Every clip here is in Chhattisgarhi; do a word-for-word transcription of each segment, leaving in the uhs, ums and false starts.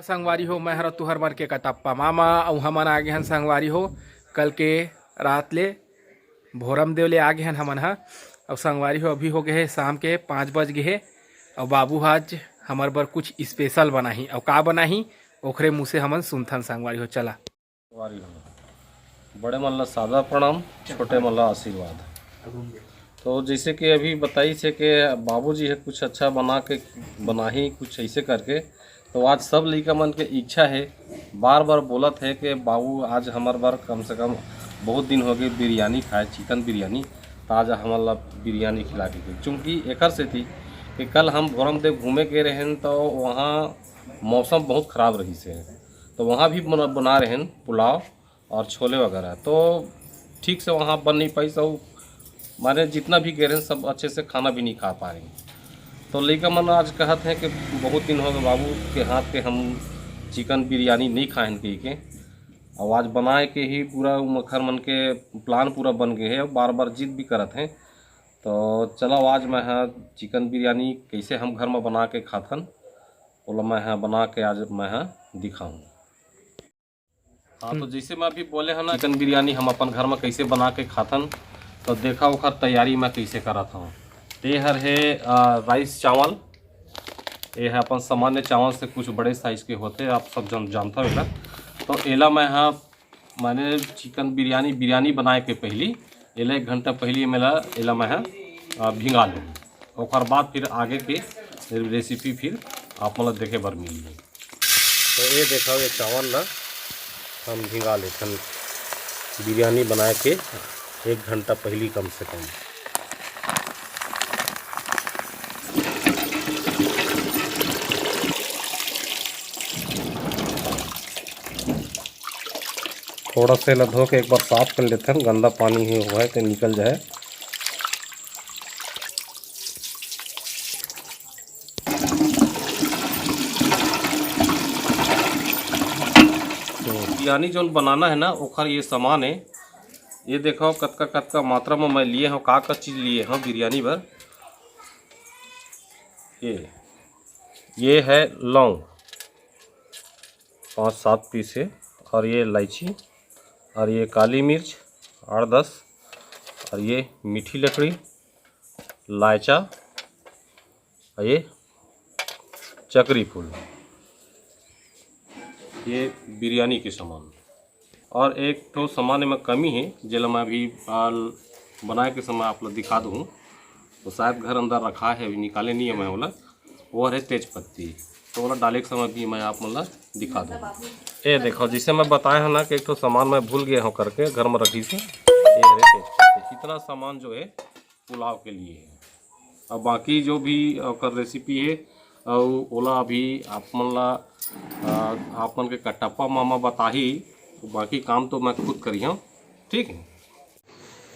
संगवारी हो, मैं हर तुहर मन के कटप्पा मामा, अउ हमन आ गे हन संगवारी हो, कल के रात ले भोरम देव ले आ गे हन हमन ह। अउ संगवारी हो, अभी हो गे हे शाम के पाँच बज गे हे, अउ बाबू ह आज हमर बर कुछ स्पेशल बनाही, अउ का बनाही ओखरे मुँह से हमन सुनथन संगवारी हो। चला। संगवारी हो, बड़े मन ला सादर प्रणाम, छोटे मन ला आशीर्वाद। तो जैसे कि अभी बताइस हे कि बाबूजी हे कुछ अच्छा बना के, बनाही कुछ ऐसे करके, तो आज सब लइका मन के इच्छा हे, बार बार बोलत हे कि बाबू आज हमर बर कम से कम बहुत दिन हो गए बिरयानी खाए, चिकन बिरयानी, तो आज हमन ला बिरयानी खिला के गए। चूँकि एकर सेती कि कल हम भोरम देव घूमे गए रहेन तो वहाँ मौसम बहुत खराब रहिस हे, तो वहाँ भी बना, बना रहेन पुलाव और छोले वगैरह। तो ठीक से वहाँ बन नहीं पाइस, अउ माने जितना भी गए रहेन सब अच्छे से खाना भी नहीं खा पाए। तो लइका मन आज कहत हे कि बहुत दिन हो गए बाबू के हाथ के हम चिकन बिरयानी नहीं खाएन कहि के। अउ आज बनाए के ही पूरा उमखर मन के प्लान पूरा बन गए हे, बार बार जिद भी करत हे। तो चलो आज मैं ह चिकन बिरयानी कैसे हम घर में बना के खाथन, ओला मैं ह बना के आज मैं ह दिखाहूँ। हाँ, तो जैसे मैं अभी बोले हन ना, चिकन बिरयानी हम अपन घर में कैसे बना के खाथन, तो देखा ओखर तैयारी मैं कैसे करत हूँ। ते हर हे, अ, राइस चावल, ये है अपन सामान्य चावल से कुछ बड़े साइज के होते, आप सब जन जानता हो एला। तो एला मैं ह, माने चिकन बिरयानी, बिरयानी बनाए के पहली, एला एक घंटा पहली मैं ला, एला मैं ह, अ, भिंगा लूँ। ओकर बाद फिर आगे के रेसिपी फिर आप मन ला देखे बर मिलही। तो ये देखो, ये चावल ला हम भिंगा लेथन बिरयानी बनाए के एक घंटा पहली कम से कम। थोड़ा से ला धो के एक बार साफ कर लेथन, गंदा पानी ही हुआ है तो निकल जाए। तो बिरयानी जौन बनाना है ना, ओखर ये सामान है। ये देखो कतका कतका मात्रा में मैं लिए हूँ, का का चीज़ लिए हूँ बिरयानी बर। ये, ये है लौंग, पाँच सात पीस है, और ये इलायची, और ये काली मिर्च आठ दस, और ये मीठी लकड़ी, लायचा, और ये चकरी फूल, ये बिरयानी के सामान। और एक ठो सामान में कमी है, जेला मैं अभी आल बनाए के समय आप लोग दिखा दूँ, तो शायद घर अंदर रखा है, अभी निकाले नहीं है मैं ओला। वो है तेज पत्ती, तो ओला डाले के समय भी मैं आप मन ला दिखा दूँ। ये देखो, जिसे मैं बताया है ना कि एक ठो सामान मैं भूल गया हूँ करके घर में रखी से, ये है तेज पत्ती। इतना सामान जो है पुलाव के लिए है। अब बाकी जो भी ओकर रेसिपी है, अउ ओला अभी आप मन ला, अ, आप मन के कटप्पा मामा बताही, तो बाकी काम तो मैं खुद करी हूँ, ठीक है।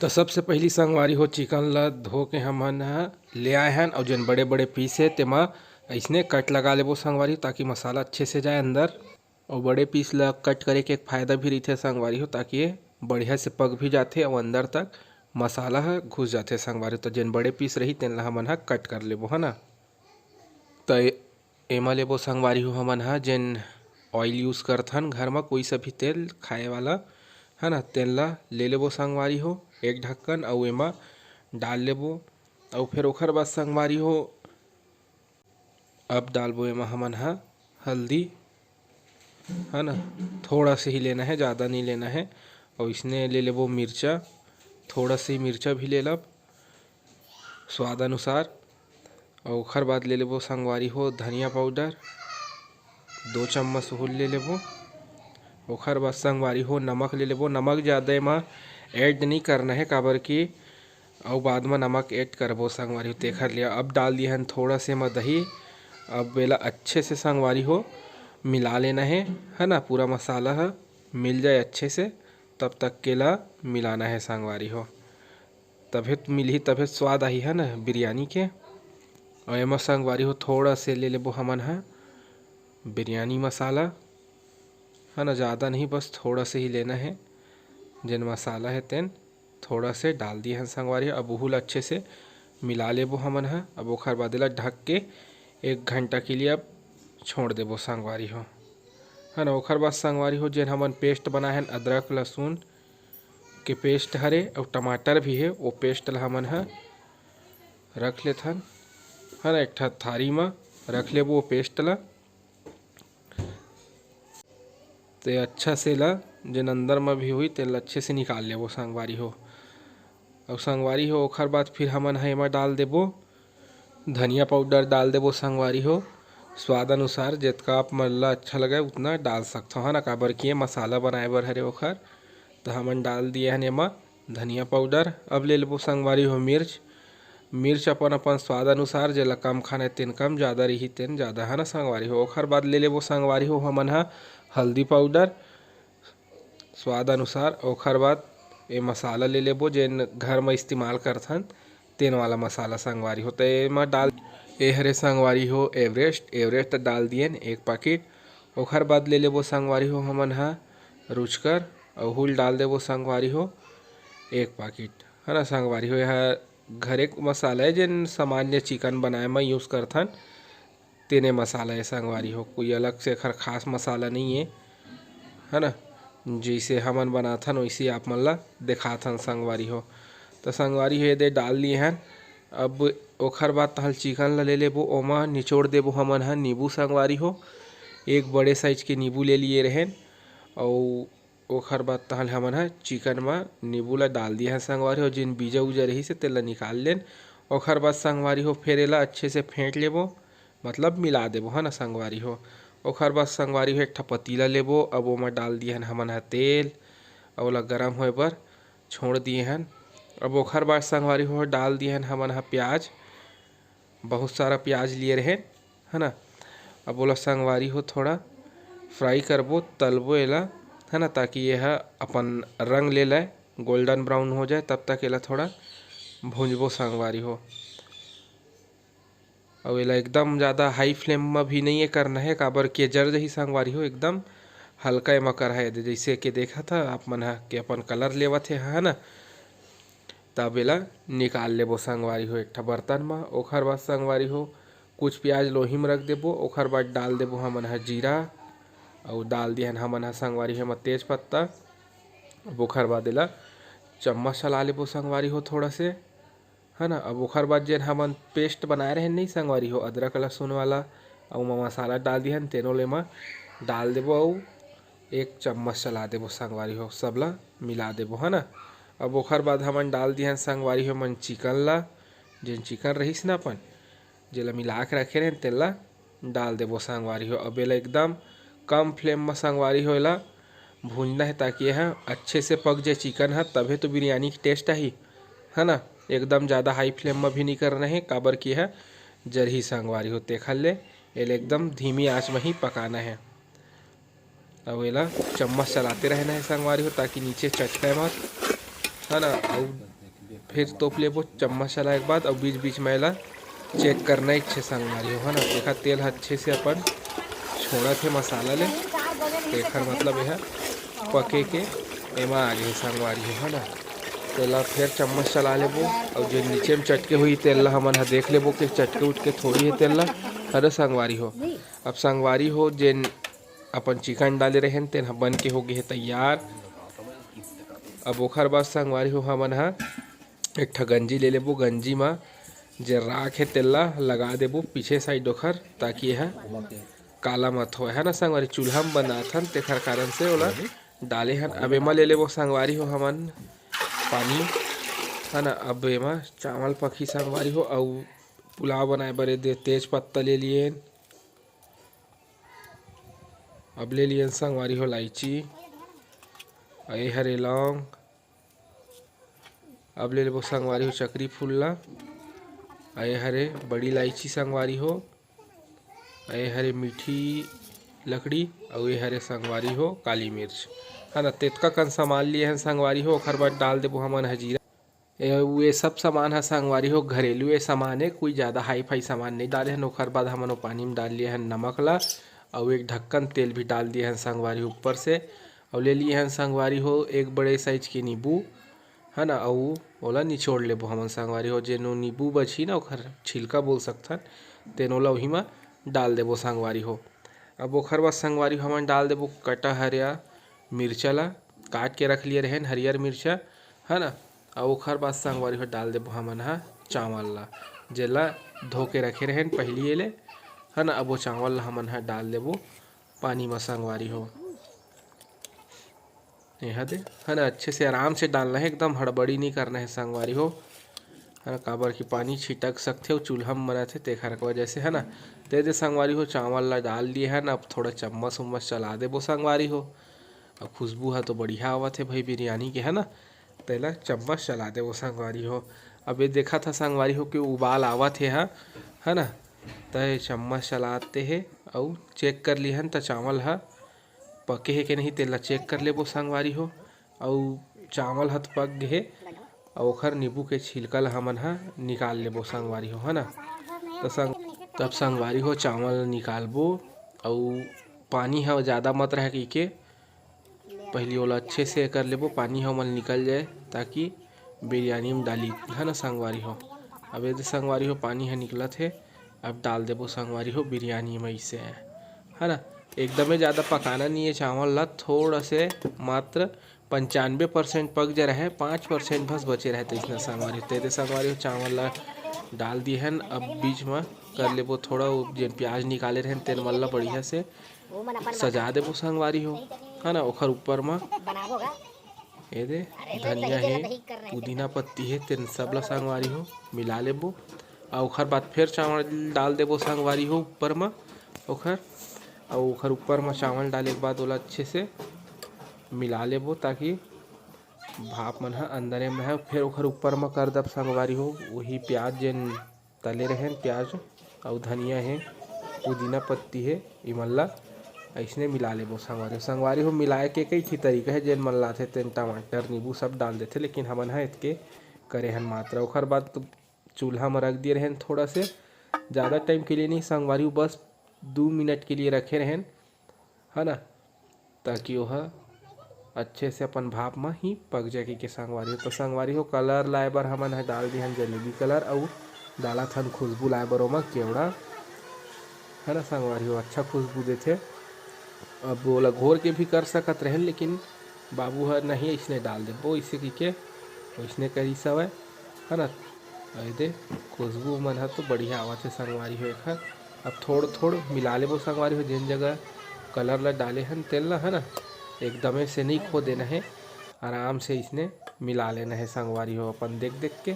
तो सबसे पहली संगवारी हो, चिकन ला धो के हमन ह ले आए हन, अउ जेन बड़े बड़े पीस है तेमा अइसने कट लगा लेबो संगवारी, ताकि मसाला अच्छे से जाए अंदर। अउ बड़े पीस ला कट करे के एक फायदा भी रहिथे संगवारी हो, ताकि ये बढ़िया से पक भी जाथे अउ अंदर तक मसाला ह घुस जाथे संगवारी हो। तो जेन बड़े पीस रही तेन ला हमन ह कट कर लेबो, है ना। तो ए-, एमा लेबो संगवारी हो हमन ह जेन ऑयल यूज़ करथन घर म, कोई सा भी तेल खाए वाला, है ना, तेल ला ले लेबो संगवारी हो एक ढक्कन, अउ एमा डाल लेबो। अउ फिर ओखर बाद संगवारी हो अब डालबो एमा हमन ह हल्दी, है ना, थोड़ा से ही लेना है, ज़्यादा नहीं लेना है। और इसने ले लेबो मिर्चा, थोड़ा से ही मिर्चा भी ले लब स्वाद अनुसार। और ओखर बाद ले लेबो संगवारी हो धनिया पाउडर, दो चम्मच ओहू ले लेबो। ओखर बाद संगवारी हो नमक ले लेबो। नमक ज़्यादा एमा ऐड नहीं करना है, काबर कि अउ बाद म नमक ऐड करबो संगवारी हो, तेखर लिए अब डाल दिए हन थोड़ा से म दही। अब एला अच्छे से संगवारी हो मिला लेना है, है ना, पूरा मसाला ह मिल जाए अच्छे से, तब तक के ला मिलाना है संगवारी हो, तभे तो मिलही, तभे तो स्वाद आही, है ना, बिरयानी के। अउ एमा संगवारी हो थोड़ा से ले लेबो हमन ह बिरयानी मसाला, है ना, ज़्यादा नहीं, बस थोड़ा से ही लेना है। जेन मसाला है तेन थोड़ा से डाल दिए हन संगवारी हो। अब उहू ला अच्छे से मिला लेबो हमन ह। अब ओखर बाद एला ढक के एक घंटा के लिए अब छोड़ देबो संगवारी हो। है ना। ओखर बाद संगवारी हो, जेन हमन पेस्ट बनाए हन, अदरक लहसुन के पेस्ट हरे अउ टमाटर भी हे, वो पेस्ट ला हमन ह रख लेथन, है ना। एक ठा थारी म रख लेबो वो पेस्ट ला। ते अच्छा से ला, जेन अंदर म भी होही, तेन ला अच्छे से निकाल लेबो संगवारी हो। अउ संगवारी हो, ओखर बाद फिर हमन ह एमा डाल देबो धनिया पाउडर, डाल देबो संगवारी हो, स्वाद अनुसार। जतका आप मन ला अच्छा लगे, उतना डाल सकथव, है ना। काबर कि ये मसाला बनाए बर हरे ओखर, त हमन डाल दिए हन एमा धनिया पाउडर। अब ले लेबो संगवारी हो मिर्च। मिर्च अपन अपन स्वाद अनुसार, जेला कम खाना हे तेन कम, जादा रही तेन जादा, है ना संगवारी हो। ओखर बाद ले लेबो संगवारी हो हमन ह हल्दी पाउडर स्वाद अनुसार। ओखर बाद ये मसाला ले लेबो, जेन घर म इस्तेमाल करथन तेन वाला मसाला संगवारी हो। त एमा डाल, ए हरे संगवारी हो एवरेस्ट, एवरेस्ट डाल दिएन एक पाकिट। ओखर बाद ले लेबो संगवारी हो हमन ह रुचकर, अउ हुल डाल देबो संगवारी हो एक पाकिट, है ना संगवारी हो। यह घरे के मसाला है, जेन सामान्य चिकन बनाए म यूज़ करथन, तेने मसाला है संगवारी हो। कोई अलग से एखर खास मसाला नहीं है, है ना। जैसे हमन बनाथन, वैसे आप मन ला देखाथन संगवारी हो। त संगवारी हो, ये दे डाल लिए हन। अब ओखर बाद तहल चिकन ला ले लेबो, ओमा निचोड़ देबो हमन ह नींबू संगवारी हो। एक बड़े साइज के नींबू ले लिए रहेन, अउ ओखर बाद तहल हमन ह चिकन म नींबू ला डाल दिए हन संगवारी हो। जेन बीजा उजा रहिस हे, तेला निकाल लेन। ओखर बाद संगवारी हो, फेर एला अच्छे से फेंट लेबो, मतलब मिला देबो, है ना संगवारी हो। ओखर बाद संगवारी हो, एक ठा पतीला लेबो, अब ओमा डाल दिए हन हमन ह तेल, अउ ओला गरम होए बर छोड़ दिए हन। अब ओखर बाद संगवारी हो, डाल दिए हन हमन ह प्याज, बहुत सारा प्याज लिए रहेन, है ना। अब ओला संगवारी हो, थोड़ा फ्राई करबो, तलबो एला, है ना, ताकि ये ह अपन रंग ले लाए, गोल्डन ब्राउन हो जाए। तब तक एला थोड़ा भूंजबो संगवारी हो। अउ एला एकदम ज़्यादा हाई फ्लेम म भी नहीं ये करना है, काबर के जर जही संगवारी हो। एकदम हल्का एमा करहा है, जैसे के देखा था आप मन ह के अपन कलर लेवत हे, है ना। तब एला निकाल लेबो संगवारी हो एक ठा बर्तन म। ओखर बाद संगवारी हो, कुछ प्याज लोही म रख देबो। ओखर बाद डाल देबो हमन ह जीरा, अउ डाल दिहन हमन ह संगवारी हो एमा तेज पत्ता। अब ओखर बाद एला चम्मच चला लेबो संगवारी हो थोड़ा से, है ना। अब ओखर बाद जेन हमन पेस्ट बनाए रहेन नहीं संगवारी हो, अदरक लहसुन वाला, अउ ओमा मसाला डाल दिहन, तेनो ले एमा डाल देबो अउ एक चम्मच चला देबो संगवारी हो, सब ला मिला देबो, है ना। अब ओखर बाद हमन डाल दिहन संगवारी हो मन चिकन ला, जेन चिकन रहिस ना अपन, जेला मिला के रखे रहेन, तेला डाल देबो संगवारी हो। अब एला एकदम कम फ्लेम म संगवारी हो एला भूंजना हे, ताकि यह अच्छे से पक जाए चिकन ह, तभे तो बिरयानी के टेस्ट आही, है ना। एकदम ज़्यादा हाई फ्लेम म भी नहीं करना है, काबर कि यह जरही संगवारी हो, तेखर ले एला एकदम धीमी आंच म ही पकाना है। अउ एला चम्मच चलाते रहना है संगवारी हो, ताकि नीचे चटके मत, है ना। अउ फिर तोप लेबो चम्मच चलाए के बाद, अउ बीच बीच में एला चेक करना है अच्छे संगवारी हो, है ना। देखा, तेल ह अच्छे से अपन छोड़त हे मसाला ले, तेखर मतलब यह पके के एमा आगे हे संगवारी हो, है ना। तेला फिर चम्मच चला लेबो, अउ जे नीचे में चटके हुई तेल ला हमन ह देख लेबो कि चटके उटके थोड़ी हे तेल ला, है ना संगवारी हो। अब संगवारी हो, जेन अपन चिकन डाले रहेन, तेन ह बन के हो गे हे तैयार। अब ओखर बाद संगवारी हो, हमन ह एक ठा गंजी ले लेबो। गंजी म जे राख हे, तेला लगा देबो पीछे साइड ओखर, ताकि एह काला मत होय, है ना संगवारी। चूल्हा म बनाथन, तेखर कारण से ओला डाले हन। अब एमा ले लेबो संगवारी हो हमन पानी, है ना। अब एमा चावल पकही संगवारी हो, अउ पुलाव बनाए बर ए दे तेज पत्ता ले लिएन। अब ले लियन संगवारी हो लाइची, अउ ए हरे लौंग, अब ले लेबो संगवारी हो चकरी फूल ला, अउ ए हरे बड़ी लाइची संगवारी हो, अउ ए हरे मीठी लकड़ी, अउ ए हरे संगवारी हो काली मिर्च, है ना। तेतका कन सामान लिए हन संगवारी हो, ओखर बाद डाल देबो हमन ह जीरा। ए, ये सब सामान ह संगवारी हो घरेलू ए सामान ए, कोई ज़्यादा हाई फाई सामान नहीं डाले हन। ओखर बाद हमन ओ पानी में डाल लिए हन नमक ला, अउ एक ढक्कन तेल भी डाल दिए हन संगवारी हो ऊपर से, अउ ले लिए हन संगवारी हो एक बड़े साइज के नींबू, है ना, अउ ओला निचोड़ लेबो हमन संगवारी हो। जेन ओ नींबू बची ना, ओखर छिलका बोल सकथन, तेन ओला उही म डाल देबो संगवारी हो। अब ओखर बाद संगवारी हो हमन डाल देबो कटा हरिया मिर्चा ला, काट के रख लिए रहेन हरियर मिर्चा, है ना। अब ओखर बाद संगवारी हो डाल देबो हमन ह चावल ला, जेला धो के रखे रहेन पहिली ले, है ना। अब वो चावल ला हमन ह डाल देबो पानी म संगवारी हो। एहा दे, है ना, अच्छे से आराम से डालना है, एकदम हड़बड़ी नहीं करना है संगवारी हो, है ना, काबर कि पानी छिटक सकथे अउ चूल्हा में बनत हे तेखर वजह से, है ना। ते दे संगवारी हो, चावल ला डाल दिए है ना, अब थोड़ा चम्मच उम्मच चला देबो संगवारी हो। अब खुशबू ह तो बढ़िया आवत हे भाई बिरयानी के, है ना, तेला चम्मच चला देबो संगवारी हो। अब ये देखा था संगवारी हो कि उबाल आवत हे, हा, है ना, त ये चम्मच चलाते हे अउ चेक कर लिहन त चावल ह पके हे के नहीं, तेला चेक कर लेबो संगवारी हो। अउ चावल ह तो पक गे हे, अउ ओखर नींबू के छिलका ल हमन ह निकाल लेबो संगवारी हो, है ना। त संग-, तब संगवारी हो चावल निकालबो, अउ पानी ह ज़्यादा मत रहे कहिके पहिली ओला अच्छे से कर लेबो, पानी ह ओमन निकल जाए, ताकि बिरयानी में डाली, है ना संगवारी हो। अब ये दे संगवारी हो, पानी ह निकलत हे, अब डाल देबो संगवारी हो बिरयानी में, इसे है, है ना। एकदमे ज़्यादा पकाना नहीं है चावल ला, थोड़ा से मात्र पंचानवे परसेंट पक जा रहे, पाँच परसेंट बस बचे रहे। तो इसना संगवारी हो, ते दे संगवारी हो, चावल ला डाल दिए हन। अब बीच में कर लेबो थोड़ा वो जेन प्याज निकाले रहन तेन मन ला बढ़िया से सजा देबो संगवारी हो, है ना। ओखर ऊपर म ये दे धनिया हे, पुदीना पत्ती हे, तेन सब ला संगवारी हो मिला लेबो। अउ ओखर बाद फेर चावल डाल देबो संगवारी हो ऊपर म ओखर, अउ ओखर ऊपर म चावल डाले के बाद ओला अच्छे से मिला लेबो, ताकि भाप मन ह अंदरे म रहे। फेर ओखर ऊपर म कर दब संगवारी हो वही प्याज, जेन तले रहेन प्याज अउ धनिया हे, पुदीना पत्ती हे, इमन ला अइसने मिला लेबो संगवारी हो। संगवारी हो, मिलाए के कई ठी तरीका हे, जेन मन लाथे तेन टमाटर, नींबू सब डाल देथे, लेकिन हमन ह एतके करे हन मात्रा। ओखर बाद तो चूल्हा म रख दिए रहेन थोड़ा से, ज़्यादा टाइम के लिए नहीं संगवारी हो, बस दू मिनट के लिए रखे रहेन, है ना, ताकि ओह अच्छे से अपन भाप म ही पक जाए कहिके संगवारी हो। तो संगवारी हो, कलर लाए बर हमन ह डाल दिहन जलेबी कलर, अउ डालत हन खुशबू लाए बर ओमा केवड़ा, है ना संगवारी हो, अच्छा खुशबू देथे। अब ओला घोर के भी कर सकत रहेन, लेकिन बाबू ह नहीं, अइसने डाल देबो, अइसे कहिके अइसने करिस हवय, है ना। अउ ये दे खुशबू मन ह तो बढ़िया आवत हे संगवारी हो एखर। अब थोड़ थोड़ मिला लेबो संगवारी हो, जेन जगह कलर ला डाले हन तेन ला, है ना, एकदमे से नहीं खो देना हे, आराम से इसने मिला लेना हे संगवारी हो, अपन देख देख के,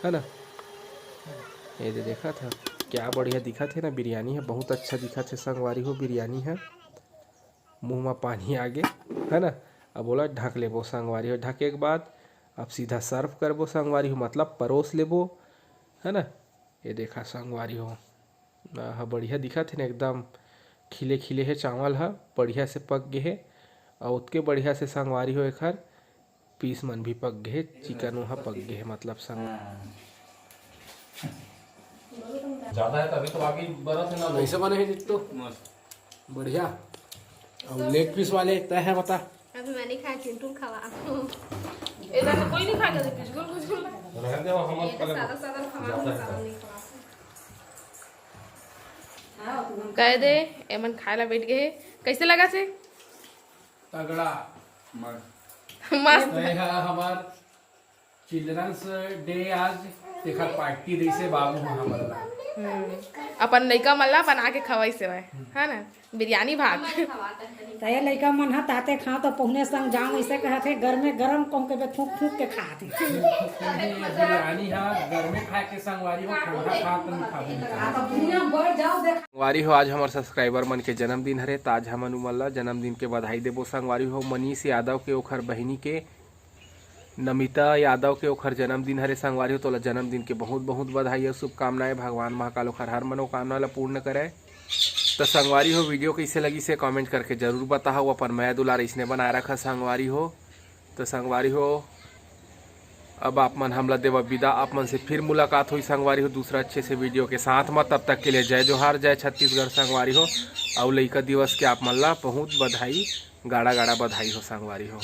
है ना। ये दे देखत ह क्या बढ़िया दिखत हे ना बिरयानी ह, बहुत अच्छा दिखत हे संगवारी हो बिरयानी ह। मुंह म पानी आगे, है ना। अब ओला ढक लेबो संगवारी हो। ढके के बाद अब सीधा सर्व करबो संगवारी हो, मतलब परोस लेबो, है ना। ये देखा संगवारी हो, आहा, बढ़िया दिखत हे ना, एकदम खिले खिले हे चावल ह, बढ़िया से पक गे हे। अउ ओतके बढ़िया से संगवारी हो एखर पीस मन भी पक गे हे, चिकन ह पक गे हे, मतलब संग ज्यादा है तो अभी तो बाकी बरस है ना लोग। कैसे बने हैं जित्तो? मस्त। बढ़िया। और लेग पीस वाले तय है, बता। अभी मैं नहीं खाया, चिंटू खवा। इधर तो कोई नहीं खाएगा, तो कुछ गुल, कुछ गुल। रहने दे, हम ये तो पहले सादा, सादा खवा, ज्यादा है। सादा नहीं खवा। कह दे, एमन खाए ला बैठ गए। कैसे लगा से? तगड़ा। मस्त। मस्त। ये है हमार चिल्ड्रंस डे आज, तेखर पार्टी दइसे बाबू ह हमन ला। हम्म। अपन लइका मन ला बना के खवाइस हवय, है ना? बिरयानी भात। त ये लइका मन ह ताते खाओ त पहुने संग जाओ, अइसे कहत हे, गरमे गरम कहूं के बे फूंक फूंक के खात हे। बिरयानी ह गरमे खाए के संगवारी हो, ठंडा खात नहीं खाबे। संगवारी हो, आज हमर सब्सक्राइबर मन के जन्मदिन हरे, त आज हमन उमन ला जन्मदिन के बधाई देबो संगवारी हो। मनीष यादव के, ओखर बहिनी के, नमिता यादव के ओखर जन्मदिन हरे संगवारी हो, तोला जन्मदिन के बहुत बहुत बधाई अउ शुभकामनाएं। भगवान महाकाल ओखर हर मनोकामना ला पूर्ण करे। त संगवारी हो, वीडियो कइसे लगिस हे कमेंट करके जरूर बताहव। अपन मया दुलार अइसने बनाए रखा संगवारी हो। त संगवारी हो, अब आप मन हमला देवा विदा, आप मन से फिर मुलाकात होई संगवारी हो दूसरा अच्छे से वीडियो के साथ म। तब तक के लिए जय जोहार, जय छत्तीसगढ़ संगवारी हो। अउ लइका दिवस के आप मन ला बहुत बधाई, गाड़ा गाड़ा बधाई हो संगवारी हो।